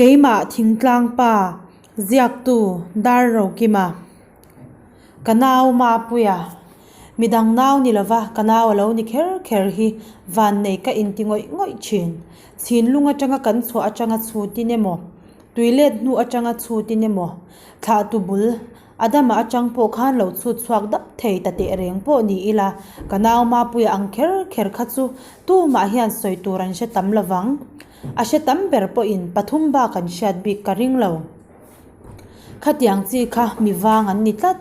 Keimah thingtlang pa, ziaktu Darrokima. Ka nau Mapuia, midang nau ni lova ka nau a lo ni kher kher hi vannei ka inti ngawih ngawih thin. Chhinlung atanga kan chhuah atanga chhutin emaw, tuilet hnu atanga chhutin emaw, thlahtu bul Adama atang pawh khan lo chhut chhuak dap thei ta teh reng pawh ni ila, ka nau Mapuia ang kher kher kha chu tumah hian sawi tur an hre tam lovang. A hre tam ber pawhin pathum bak an hriat bik ka ring lo. Khatiang chi kha mi vang an ni tlat.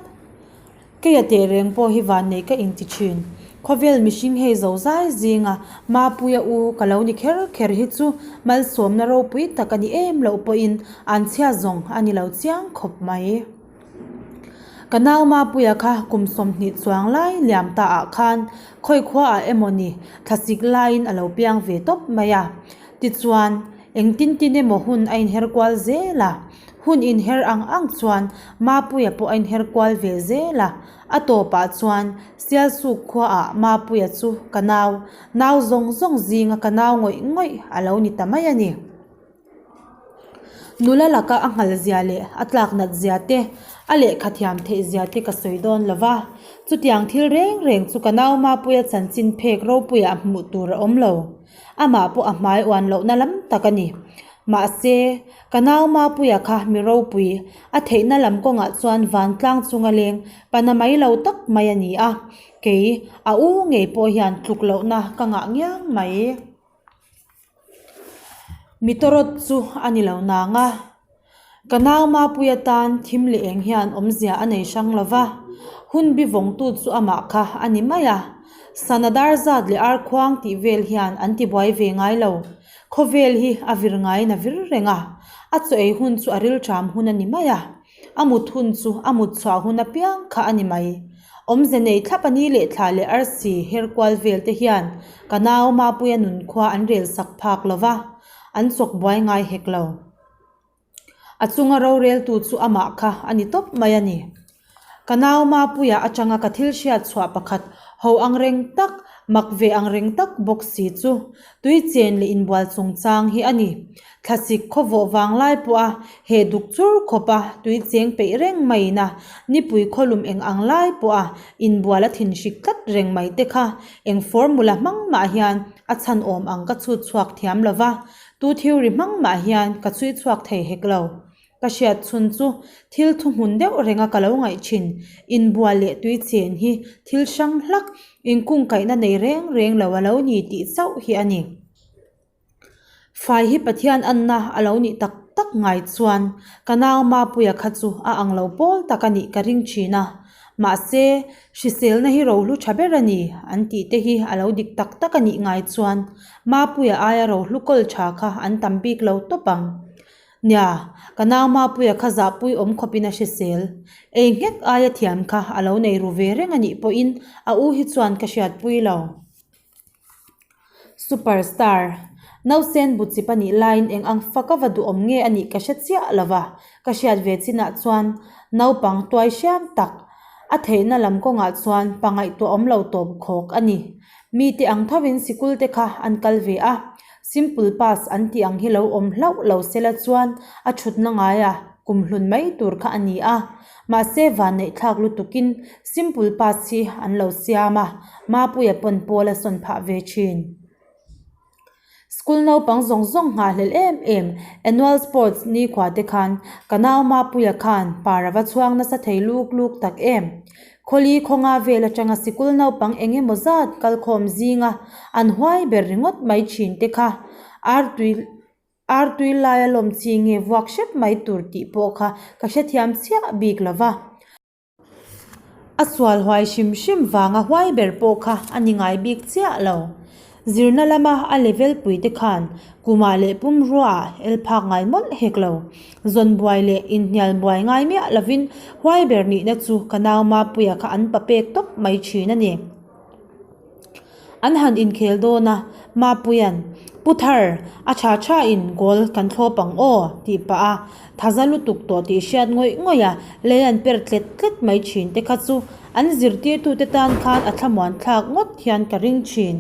Keia teh reng pawh hi vannei ka inti thin. Khawvel mihring hei zo zai zinga Mapuia u ka lo ni kher kher hi chu malsawmna ropui tak a ni em loh pawhin an chhia zawng a ni lo chiang khawp mai. Ka nau Mapuia kha kum 20 chuang lai liam ta ah khan khawi khua ah emaw ni thlasik laiin a lo piang ve tawp mai a. Tichuan, engtin tin emaw hun a inher kual zel a. Hun inher ang ang chuan Mapuia pawh a inher kual ve zel a. A tawpah chuan Sialsuk khua ah Mapuia chu ka nau, nau zawng zawng zinga ka nau ngawih ngawih a lo ni ta mai a ni. Nula laka a nghal zia leh a tlak nat zia te, a lehkha thiam theih zia te ka sawi dawn lo va. Chutiang thil reng reng chu ka nau Mapuia chanchin phek ropuiah hmuh tur a awm lo. Amah pawh a hmai uan lohna lam tak a ni. Mahse, ka nau Mapuia kha mi ropui, a theihna lam kawngah chuan vantlang chunga leng pana mai lo tak mai a ni a. Kei, a u ngei pawh hian tluk lohna ka ngah ngiang mai. Mi tawrawt chu a ni lo nang a, ka nau Mapuia tan thim leh eng hian awmzia a nei hrang lo va, hun bi vawngtu chu amah kha a ni mai a, sana dar zat leh ar khuang tih vel hian an ti buai ve ngai lo, khawvel hi a vir ngaiin a vir reng a, a chaw ei hun chu a rilṭam hun a ni mai a. A mut hun chu a mut chhuah hun apiang kha a ni mai. Awmze nei thlap a ni leh thla leh arsi her kual vel te hian ka nau Mapuia nunkhua an rel sak phak lo va, an chawk buai ngai hek lo. A chunga roreltu chu amah kha a ni tawp mai a ni. Ka nau Mapuia atanga ka thil hriat chhuah pakhat ho ang reng tak, mak ve ang reng tak bawk si chu tui chen leh inbual chungchang hi a ni. Thlasik khawvawh vang lai pawha he duk chur khawpa tui cheng peih reng maiin a, nipui khawlum eng ang lai pawha inbual a thinhrik tlat reng mai te kha eng formula hmang mah hian a chhan awm ang ka chhut chhuak thiam lo va, tu theory hmang mah hian ka chhui chhuak thei hek lo. Ka hriat chhun chu thil thuhmun deuh renga ka lo ngaih thin, inbual leh tui chen hi thil hrang hlak, inkungkaihna nei reng reng lo a lo ni tih chauh hi a ni. Fai hi Pathian anna a lo nih tak tak ngai chuan ka nau Mapuia kha chu a ang lo pawl tak a nih ka ring thin a. Mahse, hriselna hi rohlu tha ber a ni an tih te hi a lo dik tak tak a nih ngai chuan Mapuia aia rohlu kawl tha kha an tam bik lo tawp ang. Nia, ka nau Mapuia kha zahpui awm khawpin a hrisel. Ei nghek aia thiam kha a lo nei ru ve reng a nih pawhin a u hi chuan ka hriatpui lo. Super star, Nausen bu chip a nih laiin eng ang fak a va duhawm nge a nih ka hre chiah lo va, ka hriat ve chinah chuan naupang tuai hriam tak, a theihna lam kawngah chuan pa ngaihtuah awm lo tawp khawk a ni. Mite ang thovin sikul te kha an kal ve a, simple pass an tih ang hi lo awm hlauh lo sela chuan a thutna ngaia kumhlun mai tur kha a ni a. Mahse vanneih thlak lutukin simple pass hi an lo siam a, Mapuia pawn pawl a sawn phah ve thin. School naupang zawng zawng nghahhlelh em em annual sports nikhua te khan ka nau Mapuia khan par a va chhuang nasa thei luk luk tak em. Khawli khawnga vel atanga sikul naupang eng emaw zat kalkhawm zinga an huai ber ringawt mai thin te kha artui Artui laia lawm chi nge vuak hrep mai tur tih pawh kha ka hrethiam chiah bik lo va. A sual huai hrim hrim vanga huai ber pawh kha a ni ngai bik chiah lo. Zirna lama a level pui te khan kumah leh pumruaah el phak ngai mawlh hek lo. Zawn buai leh inhnial buai ngai miah lovin huai ber nihna chu ka nau Mapuia kha an pa pek tawp mai thin a ni. An han inkhel dawn a, Mapuia'n, Pu Thar, a tha tha in goal kan thlawp ang aw, tih pah a, thaza lutuk tawh tih hriat ngawih ngawih a, lei an per tlet tlet mai thin te kha chu an zirtirtute tan khan a thlamuan thlak ngawt hian ka ring thin.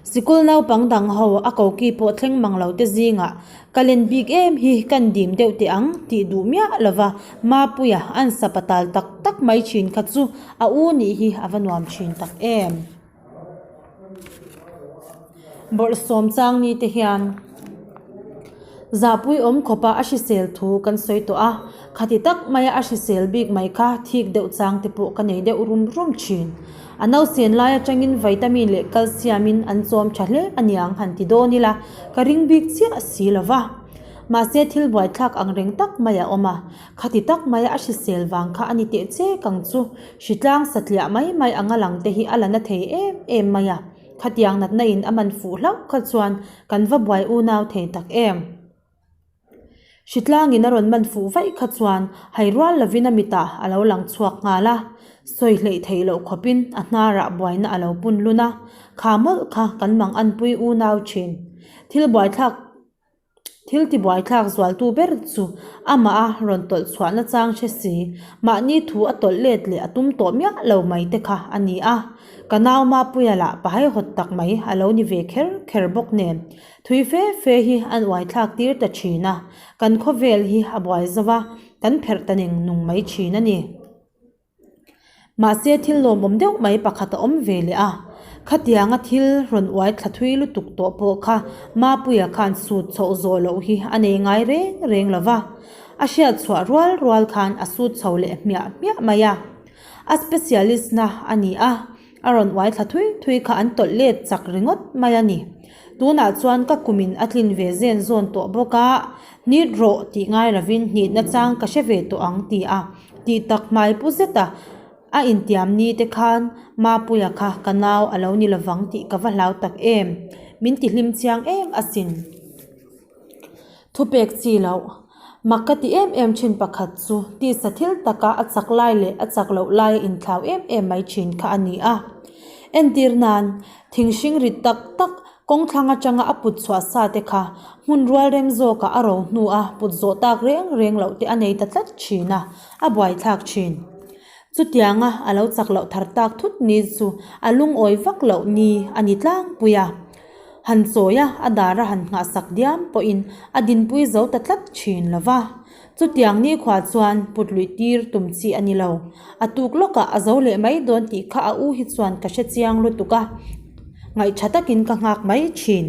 Sikul naupang dang ho a koki pawh thleng mang lo te zingah ka len bik em hi kan dim deuh teh ang tih duh miah lova Mapuia an sapatal tak tak mai thin kha chu a u nih hi a va nuam thin tak em. Bawrhsawm chang ni te hian zahpui awm khawpa a hrisel thu kan sawi tawh a, khati tak maia a hrisel bik mai kha thik deuh chang te pawh ka nei deuh rum rum thin. A nausen lai atangin vitamin leh calcium in an chawm tha hle aniang han ti dawn ila ka ring bik chiah si lo va. Mahse thil buaithlak ang reng tak mai a awm a, khati tak maia a hrisel vang kha a ni teh chek ang chu. Hritlang satliah mai mai anga lang te hi a la na thei em em mai a, khatiang natna in a man fuh hlauh kha chuan kan va buai unau thei tak em. Hritlang in a rawn man fuh vaih kha chuan hai rual lovin a mitah a lo lang chhuak nghal a, sawi hleih theih loh khawpin a hnarah buaina a lo pun lun a, kha mawlh kha kan mang anpui unau thin. Thil buaithlak. Thil tibuaithlak zualtu ber chu amah a rawn tawlh chhuah nachang hre si, mahni thu a tawlh let leh a tum tawh miah lo mai te kha a ni a. Ka nau Mapuia lah pahaihawt tak mai a lo ni ve kher kher bawk nen, thui fe fe hi an uaithlak tir ta thin a, kan khawvel hi a buai zo va, kan pherh ta ning nung mai thin a ni. Mahse thil lawmawm deuh mai pakhat a awm ve leh a, khatianga thil rawn uai thla thui lutuk tawh pawh kha Mapuia khan sut chhoh zawh loh hi a nei ngai reng reng lo va, a hriat chhuah rual rual khan a sut chho leh hmiah hmiah mai a. A specialist na a ni a, a rawn uai thla thui thui kha an tawlh let chak ringawt mai a ni. Tunah chuan ka kumin a tlin ve zen zawn tawh bawk a, Hnit rawh tih ngai lovin hnitna chang ka hre ve tawh ang ti a. Tih tak hmai pu zet a, a intiam ni te khan Mapuia kha ka nau a lo ni lovang tih ka va hlau tak em? Min ti hlim chiang em asin. Thupek chi loh. Mak ka ti em em thin pakhat chu tisa thil taka a chak lai leh a chak loh lai a inthlau em em mai thin kha a ni a. Entir nan, thing hring rit tak tak Kawng thlang atanga a put chhuah sa te kha hmun rual rem zawkah a ro hnu a put zawh tak reng reng loh te a nei ta tlat thin a, a buaithlak thin. Chutianga a lo chak loh thar tak thut ni chu a lungawi vak loh ni a ni tlangpui a. Han chawi a, a dar a han nghahsak diam pawhin a dinpui zo ta tlat thin lo va. Chutiang nikhua chuan put luih tir tum chi a ni lo. A tuk lawkah a zo leh mai dawn tih kha a u hi chuan ka hre chiang lutuk a, ngaihtha takin ka nghak mai thin.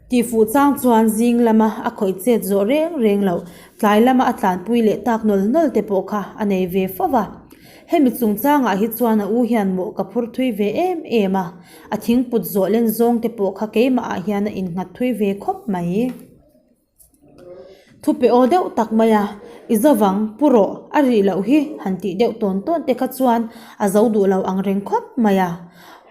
Tihfuh chang chuan zing lama a khawih chet zawh reng reng loh, tlai lama a tlanpui leh tak nawl nawl te pawh kha a nei ve fo va. Hemi chungchangah hi chuan a u hian mawh ka phur thui ve em em a, a thingput zawh len zawng te pawh kha keimahah hian a innghat thui ve khawp mai. Thupe aw deuh tak mai a, I zavang, pu rawh, a rih loh hi han tih deuh tawn tawn te kha chuan a zo duh lo ang reng khawp mai a.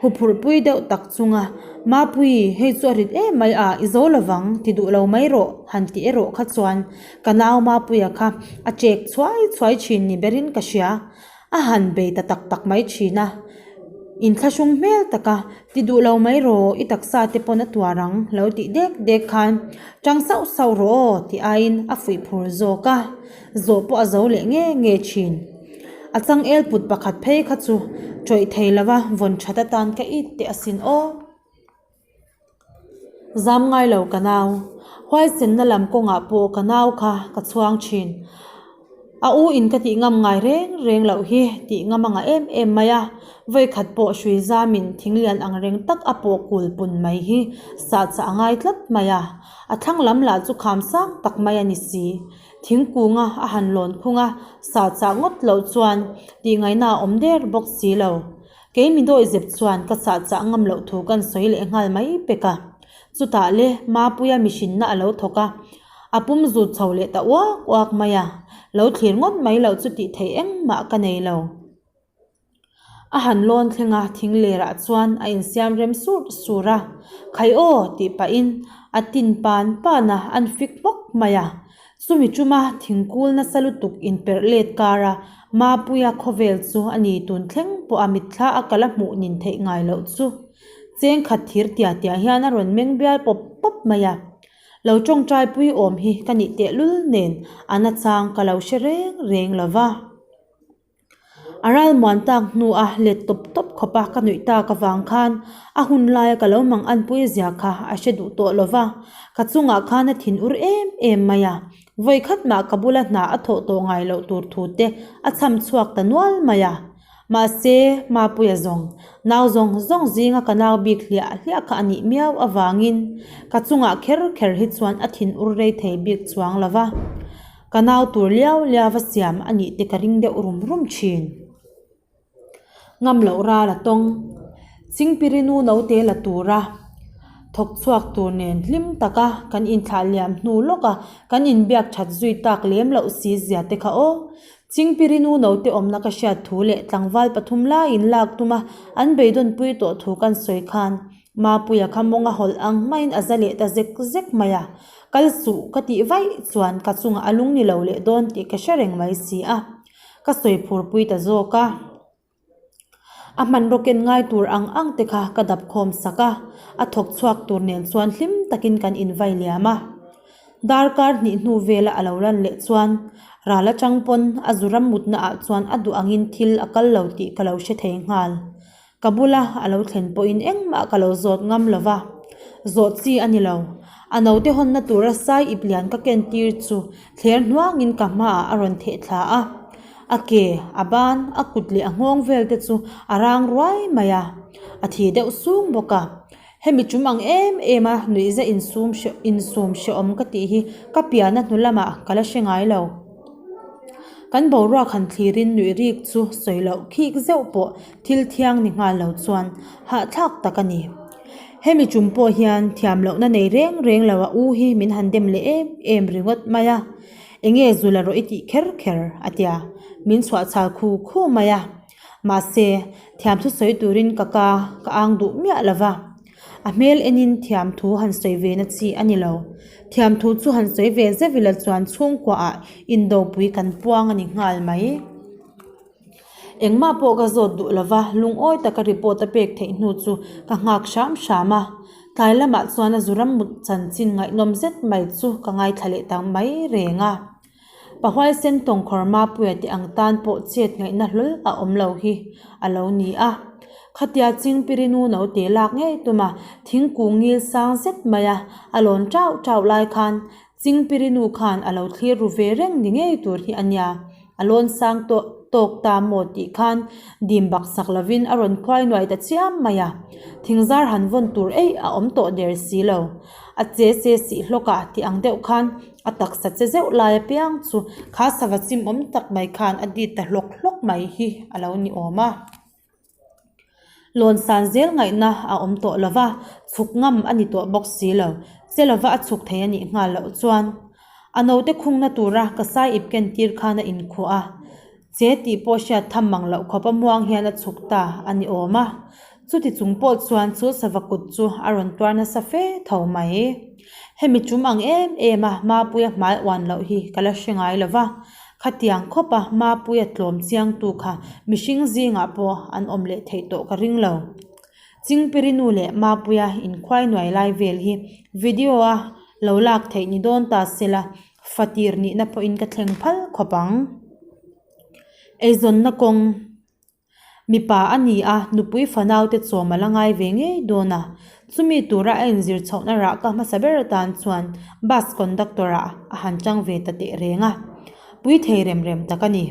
Huphurhpui deuh tak chunga, Mapui, hei chu a rit em mai a, i zo lovang, ti duh lo mai rawh, han ti erawh kha chuan ka nau Mapuia kha a chek chhuai chhuai thin ni berin ka hria. A han bei ta tak tak mai thin a, inthlahrung hmel taka ti duh lo mai rawh i taksa te pawn a tuar ang lo tih dek dek khan tang sauh sauh rawh aw tih aiin a fuih phur zawk a, zawh pawh a zo leh nge nge thin. A changel put pakhat phei kha chu tawih thei lova vawn that atan ka it teh asin aw. Zam ngai lo ka nau. Huaisenna lam kawngah pawh ka nau kha ka chhuang thin. A u in ka tih ngam ngai reng reng loh hi tih ngam a ngah em em mai a. Vawikhat pawh hrui zamin thinglian ang reng tak a pawh kul pun mai hi sah chah a ngai tlat mai a. A thlang lam lah chu kham sang tak mai a ni si. Thingkunga a han lawn khung a, sah chah ngawt loh chuan tih ngaihna a awm der bawk si lo. Kei mi dawi zep chuan ka sah chah ngam loh thu kan sawi leh nghal mai pek a. Chutah le Mapuia mihrinna a lo thawk a, a pum zut chho leh ta uak uak mai a, lo thlir ngawt mai loh chu tih theih engmah ka nei lo. A han lawn thleng a, thing lerah chuan a insiam rem sur sur a, Khai aw tih pahin a tin pan pan a, an fik hmawk mai a. Chumi chuma thingkul nasa lutuk inperh let kar a, Mapuia khawvel chu a ni tun thleng pawh a mitthla a kal a hmuh nin theih ngai loh chu. Cheng khat thir tia tia hian a rawn meng bial pawp pawp mai a. Lo tawngtai pui awm hi ka nih tehlul nen a nachang ka lo hre reng reng lo va. A ralmuan tak hnu a let tawp tawp khawp a ka nuih tak avang khan a hun laia ka lo mang anpui zia kha a hre duh tawh lo va, ka chungah khan a thin ur em em mai a, vawi khat mah ka bula hna a thawh tawh ngai loh tur thu te a chham chhuak ta nual mai a. Mahse, Mapuia zawng, nau zawng zawng zinga ka nau bik hliah hliah kha a nih miau avangin ka chungah kher kher hi chuan a thin ur rei thei bik chuang lo va, ka nau tur liau liau va siam a nih te ka ring deuh rum rum thin. Ngam loh ral a tawng. Chingpirinu note la tura thawk chhuak tur nen hlim taka kan inthlah liam hnu lawka kan inbiak that zui tak lem loh si zia te kha aw. Chingpirinu note awmna ka hriat thu leh tlangval pathum laiin lak tuma an beidawnpui tawh thu kan sawi khan Mapuia kha mawnga hawlh ang maiin a za leh ta zek zek mai a, kal suh ka tih vaih chuan ka chungah a lung ni lo leh dawn tih ka hre reng mai si a, ka sawi phurpui ta zawk a. A hmanraw ken ngai tur ang ang te kha ka dap khawm sak a, a thawk chhuak tur nen chuan hlim takin kan invai liam a. Darkar hnih hnu vela a lo lan leh chuan ral atang pawn a zu ram mutna ah chuan a duh angin thil a kal lo tih ka lo hre thei nghal. Ka bula a lo thlen pawhin engmah ka lo zawt ngam lo va, zawh chi a ni lo. A naute hawnna tura sai ip lian ka ken tir chu thler hnuangin ka hmaah a rawn theh thla a. A ke, a ban, a kut leh a nghawng vel te chu a rang ruai mai a, a thi deuh sung bawk a. Hemi tum ang em em a nuihza insum insum hrehawm ka tih hi ka pianna hnu lamah ka la hre ngai lo. Kan boruak han thlirin nuih rik chu sawi loh khik zeuh pawh thil thiang ni nghal lo chuan hahthlak tak a ni. Hemi tum pawh hian thiam lohna nei reng reng lo a u hi min han dem leh em em ringawt mai a, enge zula rawh i tih kher kher a tia min chhuah chhal khu khu mai a. Mahse, thiamthu sawi turin ka ka ka ang duh miah lo va. A hmel enin thiamthu han sawi ve na chi a ni lo. Thiamthu chu han sawi ve zeuh ila chuan chhungkuaah indopui kan puang a ni nghal mai. Engmah pawh ka zawt duh lo va, lungawi taka report a pek theih hnu chu ka nghak hram hram a. Tlai lamah chuan a zu ram mut chanchin ngaihnawm zet mai chu ka ngaithla leh ta mai reng a. Pa huaisen tawngkhawr Mapuia te ang tan pawh chet ngaihna hlawl a awm lo hi a lo ni a. Khatia Chingpirinu naute lak ngei tuma thingkung ngil sang zet maia a lawn tauh tauh lai khan Chingpirinu khan a lo thlir ru ve reng ni ngei tur hi a nia. A lawn sang tawh tawk ta maw tih khan dim bak sak lovin a rawn khuai nuai ta chiam mai a. Thingzar han vawn tur eih a awm tawh der si lo. A che che sih hlawk a tih ang deuh khan A taksa che zeuh lai apiang chu kha sava chim awm tak mai khan a dit ta hlawk hlawk mai hi a lo ni awm a. Lawn san zel ngaihna a awm tawh lo va, chhuk ngam a ni tawh bawk si lo. Che lova a chhuk thei a nih nghal loh chuan a naute khungna tura ka sai ip ken tir khan a inkhuah a. Che tih pawh hriat tham mang loh khawp a muang hian a chhuk ta a ni awm a. Chuti chung pawh chuan chu sava kut chu a rawn tuar nasa fe tho mai. Hemi tum ang em em a Mapuia hmai uan loh hi ka la hre ngai lo va, khatiang khawp a Mapuia tlawm chiangtu kha mihring zingah pawh an awm leh theih tawh ka ring lo. Chingpirinu leh Mapuia inkhuai nuai lai vel hi video a lo lak theih ni dawn ta sela fatir nihna pawhin ka thleng phal khawp ang. Eizawnna kawng. Mipa a ni a, nupui fanaute chawm a la ngai ve ngei dawn a. Chumi tura a inzir chhohna rah ka hmasa ber atan chuan bus conductor ah a han tang ve ta teh reng a. Pui thei rem rem tak a ni.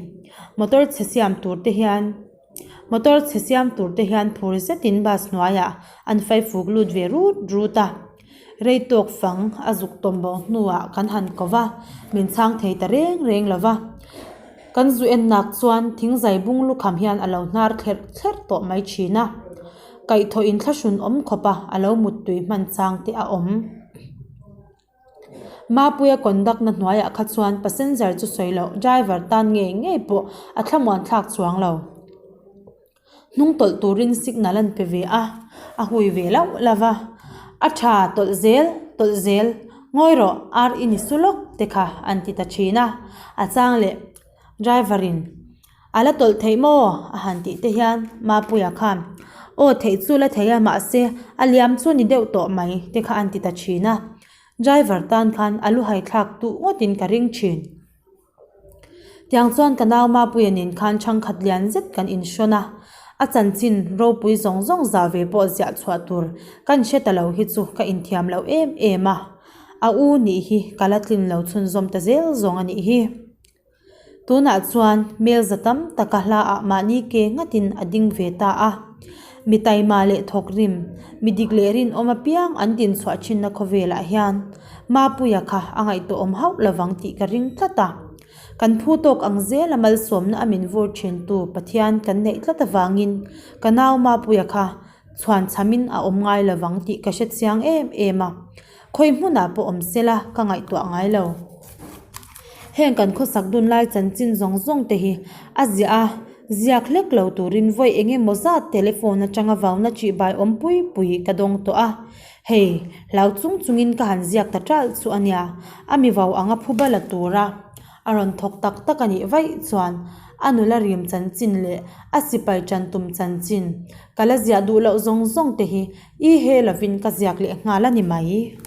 Motor chhe siam tur te hian Motor chhe siam tur te hian phur zetin bus hnuaiah an faifuk lut ve rut rut a. Rei tawk fang a zuk tawm bo hnuah kan han ko va, min chhang thei ta reng reng lo va. Kan zu en nak chuan thingzai bung lukham hian a lo hnar thlerh thlerh tawh mai thin a. Kaihthawh inthlahrun awm khawp a, a lo muttui hman chang te a awm. Mapuia conduct na hnuaiah kha chuan passenger chu sawi loh driver tan ngei ngei pawh a thlamuan thlak chuang lo. Hnung tawlh turin signal an pe ve a, a hui ve lauh lauh va. A tha tawlh zel tawlh zel ngawi rawh ar i ni su lawk te kha an ti ta thin a. A chang leh driver in a la tawlh theih maw a han tih te hian Mapuia khan aw theih chu la thei a mahse a liam chu ni deuh tawh mai te kha an ti ta thin a. Driver tan khan a lu haithlak duh ngawtin ka ring thin. Tiang chuan ka nau Mapuia nen khan chhangkhat lian zet kan inhrawn a, a chanchin ropui zawng zawng za ve pawh ziah chhuah tur kan hre ta lo hi chu ka inthiam lo em em a, a u nih hi ka la tlin lo chhunzawm ta zel zawng a nih hi. Tunah chuan hmel za tam taka hla ah mahni ke ngatin a ding ve ta a, mi taima leh thawk rim, mi dik leh rinawm apiang an din chhuah thinna khawvelah hian Mapuia kha a ngaihtuahawm hauh lovang tih ka ring tlat a. Kan phu tawk ang zela malsawmna a min vur thintu Pathian kan neih tlat avangin ka nau Mapuia kha chhuan chhamin a awm ngai lovang tih ka hre chiang em em a. Khawi hmunah pawh awm sela ka ngaihtuah ngai lo. Heng kan khawsak dun lai chanchin zawng zawng te hi a ziah a, ziak hlek lo turin vawi eng emaw zat telephone atanga vauna ṭihbai awm pui pui ka dawng tawh a. Hei, hlau chung chungin ka han ziak ta ṭalh chu a nia, a mi vau anga phu bala tura a rawn thawk tak tak a nih vaih chuan a nula rim chanchin leh a sipai ṭan tum chanchin ka la ziah duh loh zawng zawng te hi i he lovin ka ziak leh nghal a ni mai.